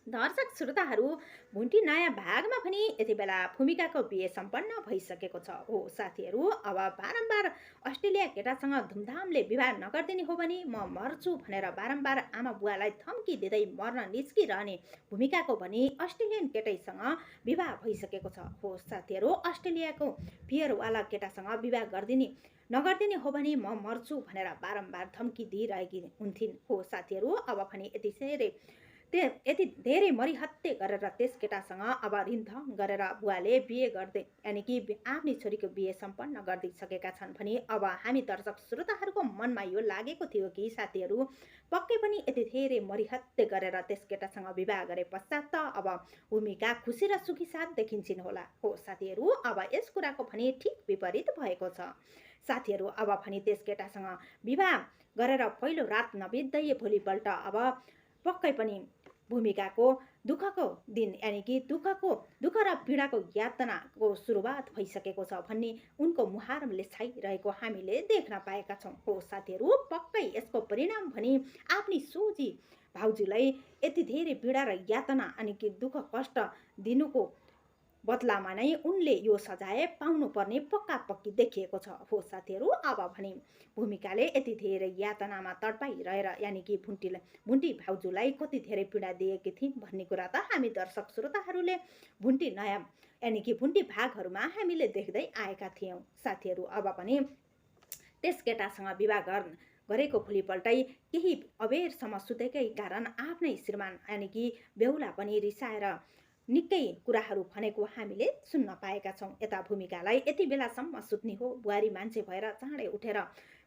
दर्शक श्रोताहरू, भुन्टी नयाँ भागमा पनि यति बेला भूमिकाको बिहे सम्पन्न भइसकेको छ हो साथीहरू। अब बारम्बार अस्ट्रेलिया केटासँग धुमधामले विवाह नगरिदिने हो भने म मर्छु भनेर बारम्बार आमा बुवालाई धम्की दिँदै मर्न निस्किरहने भूमिकाको भने अस्ट्रेलियन केटैसँग विवाह भइसकेको छ हो साथीहरू। अस्ट्रेलियाको पियरवाला केटासँग विवाह नगरिदिने हो भने म मर्छु भनेर बारम्बार धम्की दिइरहेकी हुन्थिन् हो साथीहरू। अब भने यति धेरै मरिहत्ते गरेर त्यस केटासँग अब रिन्थम गरेर बुवाले बिहे गर्दै यानि कि आफ्नै छोरीको बिहे सम्पन्न गरिदिइसकेका छन् भने अब हामी दर्शक श्रोताहरूको मनमा यो लागेको थियो कि साथीहरू पक्कै पनि यति धेरै मरिहत्ते गरेर त्यस केटासँग विवाह गरे पश्चात त अब भूमिका खुसी र सुखी साथ देखिन्छन् होला हो साथीहरू। अब यस कुराको भने ठिक विपरीत भएको छ साथीहरू। अब भने त्यस केटासँग विवाह गरेर पहिलो रात नबित्दै भोलिपल्ट अब पक्कै पनि भूमिकाको दुःखको दिन यानि कि दुःख र पीडाको यातनाको सुरुवात भइसकेको छ भन्ने उनको मुहारले छाइरहेको हामीले देख्न पाएका छौँ हो साथीहरू। पक्कै यसको परिणाम भने आफ्नी सोझी भाउजूलाई यति धेरै पीडा र यातना अनि कि दुःख कष्ट दिनुको बदलामा नै उनले यो सजाय पाउनुपर्ने पक्का पक्की देखिएको छ हो साथीहरू। अब भने भूमिकाले यति धेरै यातनामा तडपाइरहेर यानि कि भुन्टी भाउजूलाई कति धेरै पीडा दिएकी थिइन् भन्ने कुरा त हामी दर्शक श्रोताहरूले भुन्टी नयाँ यानि कि भुन्टी भागहरूमा हामीले देख्दै आएका थियौँ साथीहरू। अब पनि त्यस केटासँग विवाह गरेको भोलिपल्टै केही अबेरसम्म सुतेकै कारण आफ्नै श्रीमान यानि कि बेहुला पनि रिसाएर निकै कुराहरू भनेको हामीले सुन्न पाएका छौँ। यता भूमिकालाई यति बेलासम्म सुत्ने हो, बुहारी मान्छे भएर चाँडै उठेर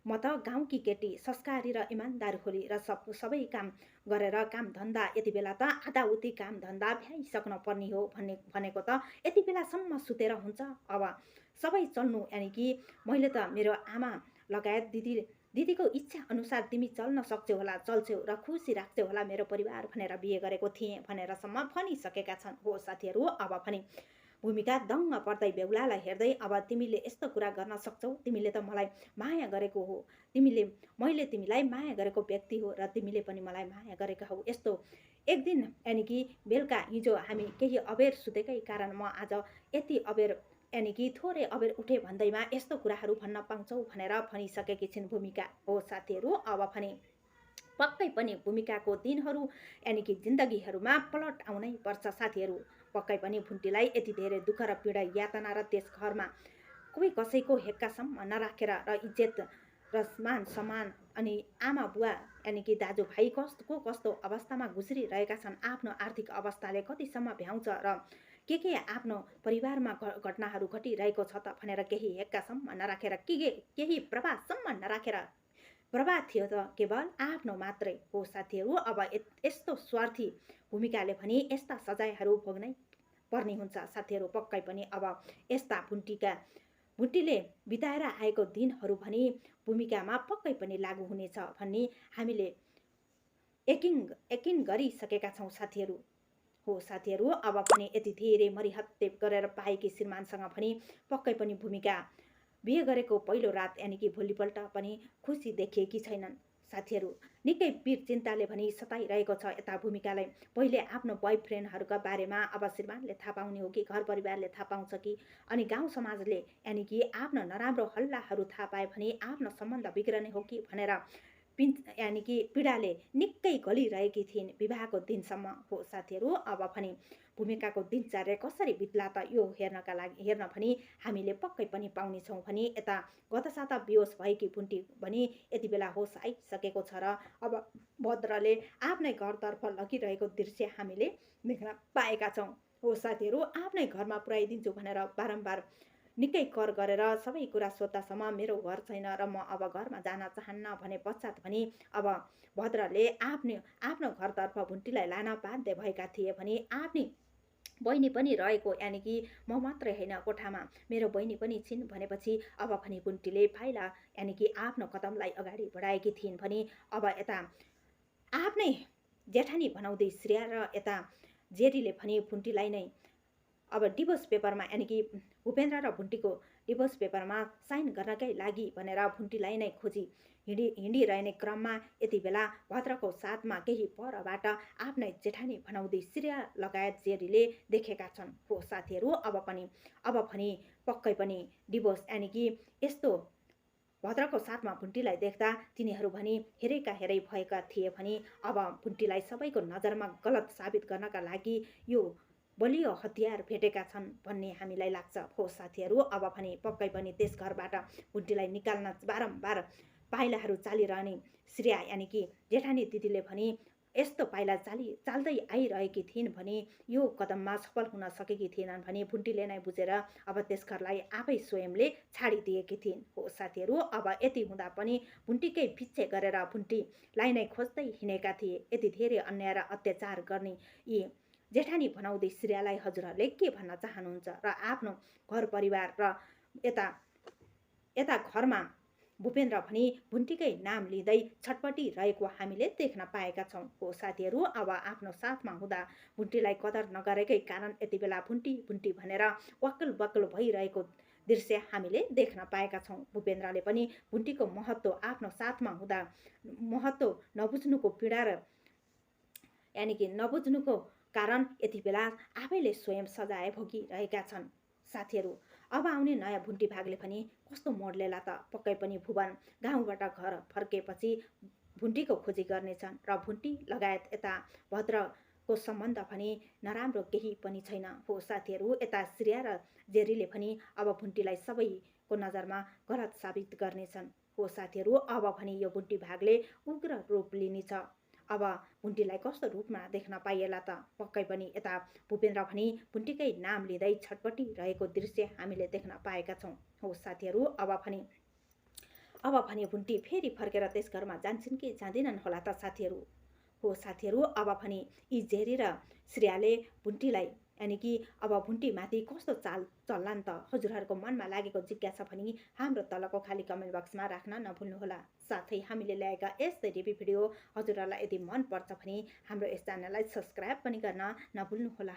म त गाउँकी केटी संस्कारी र इमान्दार खोली र सबै काम गरेर काम धन्दा यति बेला त आधाउती काम धन्दा भ्याइसक्न पर्ने हो भनेको त यति बेलासम्म सुतेर हुन्छ। अब सबै चल्नु यानि कि मैले त मेरो आमा लगायत दिदीको इच्छा अनुसार तिमी चल्न सक्छौ होला, चल्छौ र खुसी राख्छौ होला मेरो परिवार भनेर बिहे गरेको थिएँ भनेरसम्म भनिसकेका छन् हो साथीहरू। अब पनि भूमिका दङ्ग पर्दै बेहुलालाई हेर्दै अब तिमीले यस्तो कुरा गर्न सक्छौ, तिमीले त मलाई माया गरेको हो, मैले तिमीलाई माया गरेको व्यक्ति हो र तिमीले पनि मलाई माया गरेका हौ। यस्तो एक दिन यानि कि बेलुका हिजो हामी केही अबेर सुतेकै कारण म आज यति अबेर यानि कि थोरै अबेर उठे भन्दैमा यस्तो कुराहरू भन्न पाउँछौ भनेर भनिसकेकी छिन् भूमिका हो साथीहरू। अब भने पक्कै पनि भूमिकाको दिनहरू यानि कि जिन्दगीहरूमा पलट आउनै पर्छ साथीहरू। पक्कै पनि भुन्टीलाई यति धेरै दुःख र पीडा यातना र त्यस घरमा कोही कसैको हेक्कासम्म नराखेर र इज्जत र मान सम्मान अनि आमा बुवा यानि कि दाजुभाइ कस्तो अवस्थामा गुज्रिरहेका छन्, आफ्नो आर्थिक अवस्थाले कतिसम्म भ्याउँछ र के आफ्नो परिवारमा घटनाहरू घटिरहेको छ त भनेर केही हेक्कासम्म नराखेर केही प्रभावसम्म नराखेर प्रभाव थियो त केवल आफ्नो मात्रै हो साथीहरू। अब यस्तो स्वार्थी भूमिकाले भने यस्ता सजायहरू भोग्नै पर्ने हुन्छ साथीहरू। पक्कै पनि अब यस्ता भुन्टीले बिताएर आएको दिनहरू भने भूमिकामा पक्कै पनि लागू हुनेछ भन्ने हामीले यकिन गरिसकेका छौँ साथीहरू हो साथीहरू। अब पनि यति धेरै मरिहत्ते गरेर पाएकी श्रीमानसँग पनि पक्कै पनि भूमिका बिहे गरेको पहिलो रात यानि कि भोलिपल्ट पनि खुसी देखिएकी छैनन् साथीहरू। निकै पीर चिन्ताले पनि सताइरहेको छ यता भूमिकालाई। पहिले आफ्नो बोयफ्रेन्डहरूका बारेमा अब श्रीमानले थाहा पाउने हो कि घर परिवारले थाहा पाउँछ कि अनि गाउँ समाजले यानि कि आफ्नो नराम्रो हल्लाहरू थाहा पाए भने आफ्नो सम्बन्ध बिग्रने हो कि भनेर यानि कि पीडाले निकै गलिरहेकी थिइन् विवाहको दिनसम्म हो साथीहरू। अब पनि भूमिकाको दिनचर्या कसरी बित्ला त यो हेर्न पनि हामीले पक्कै पनि पाउनेछौँ भने यता गत साता बेहोस भएकी भुन्टी पनि यति बेला होस आइसकेको छ र अब भद्रले आफ्नै घरतर्फ लगिरहेको दृश्य हामीले देख्न पाएका छौँ हो साथीहरू। आफ्नै घरमा पुर्याइदिन्छु भनेर बारम्बार निकै कर गरेर सबै कुरा सोद्धासम्म मेरो घर छैन र म अब घरमा जान चाहन्न भने पश्चात पनि अब भद्रले आफ्नो घरतर्फ भुन्टीलाई लान बाध्य भएका थिए भने आफ्नी बहिनी पनि रहेको यानि कि म मात्रै होइन कोठामा मेरो बहिनी पनि छिन् भनेपछि अब भने भुन्टीले पाइला यानि कि आफ्नो कदमलाई अगाडि बढाएकी थिइन् भने अब यता आफ्नै जेठानी बनाउँदै श्रेया र यता जेरीले भने भुन्टीलाई नै अब डिभोर्स पेपरमा यानि कि भूपेन्द्र र भुन्टीको डिभोर्स पेपरमा साइन गर्नकै लागि भनेर भुन्टीलाई नै खोजी हिँडिरहने क्रममा यति बेला भद्रको साथमा केही परबाट आफ्नै जेठानी भनाउँदै श्रेया लगायत जेरीले देखेका छन्। हो साथीहरू, अब पनि पक्कै पनि डिभोर्स यानि कि यस्तो भद्रको साथमा भुन्टीलाई देख्दा तिनीहरू भनी हेरै भएका थिए भने अब भुन्टीलाई सबैको नजरमा गलत साबित गर्नका लागि यो बलियो हतियार भेटेका छन् भन्ने हामीलाई लाग्छ। हो साथीहरू, अब पनि पक्कै पनि त्यस घरबाट भुन्टीलाई निकाल्न बारम्बार पाइलाहरू चालिरहने श्रेया यानि कि जेठानी दिदीले भने यस्तो पाइला चाल्दै आइरहेकी थिइन् भने यो कदममा सफल हुन सकेकी थिएनन् भने भुन्टीले नै बुझेर अब त्यस घरलाई आफै स्वयंले छाडिदिएकी थिइन्। हो साथीहरू, अब यति हुँदा पनि भुन्टीकै पिच्छे गरेर भुन्टीलाई नै खोज्दै हिँडेका थिए यति धेरै अन्याय र अत्याचार गर्ने यी जेठानी भनाउँदै श्रेयालाई हजुरहरूले के भन्न चाहनुहुन्छ र आफ्नो घर परिवार र यता घरमा भूपेन्द्र पनि भुन्टीकै नाम लिँदै छटपटी रहेको हामीले देख्न पाएका छौँ। हो साथीहरू, अब आफ्नो साथमा हुँदा भुन्टीलाई कदर नगरेकै कारण यति बेला भुन्टी भनेर वक्कल भइरहेको दृश्य हामीले देख्न पाएका छौँ। भूपेन्द्रले पनि भुन्टीको महत्त्व आफ्नो साथमा हुँदा महत्त्व नबुझ्नुको पीडा र यानि कि नबुझ्नुको कारण यति बेला आफैले स्वयं सजाय भोगिरहेका छन्। साथीहरू, अब आउने नयाँ भुन्टी भागले पनि कस्तो मोड लेला त पक्कै पनि भुवन गाउँबाट घर फर्केपछि भुन्टीको खोजी गर्नेछन् र भुन्टी लगायत यता भद्रको सम्बन्ध पनि नराम्रो केही पनि छैन। हो साथीहरू, यता श्रेया र जेरीले पनि अब भुन्टीलाई सबैको नजरमा गलत साबित गर्नेछन्। हो साथीहरू, अब पनि यो भुन्टी भागले उग्र रूप लिनेछ। अब भुन्टीलाई कस्तो रूपमा देख्न पाइएला त पक्कै पनि यता भूपेन्द्र पनि भुन्टीकै नाम लिँदै छटपटी रहेको दृश्य हामीले देख्न पाएका छौँ। हो साथीहरू, अब पनि भुन्टी फेरि फर्केर त्यस घरमा जान्छन् कि जाँदैनन् होला त साथीहरू। हो साथीहरू, अब पनि यी जेरी र श्रेयाले भुन्टीलाई यानि कि अब भुन्टीमाथि कस्तो चाल चल्लान् त हजुरहरूको मनमा लागेको जिज्ञासा पनि हाम्रो तलको खाली कमेन्ट बक्समा राख्न नभुल्नुहोला। साथै हामीले ल्याएका यस्तै रिभ्यू भिडियो हजुरहरूलाई यदि मन पर्छ भने हाम्रो यस च्यानललाई सब्सक्राइब पनि गर्न नभुल्नुहोला।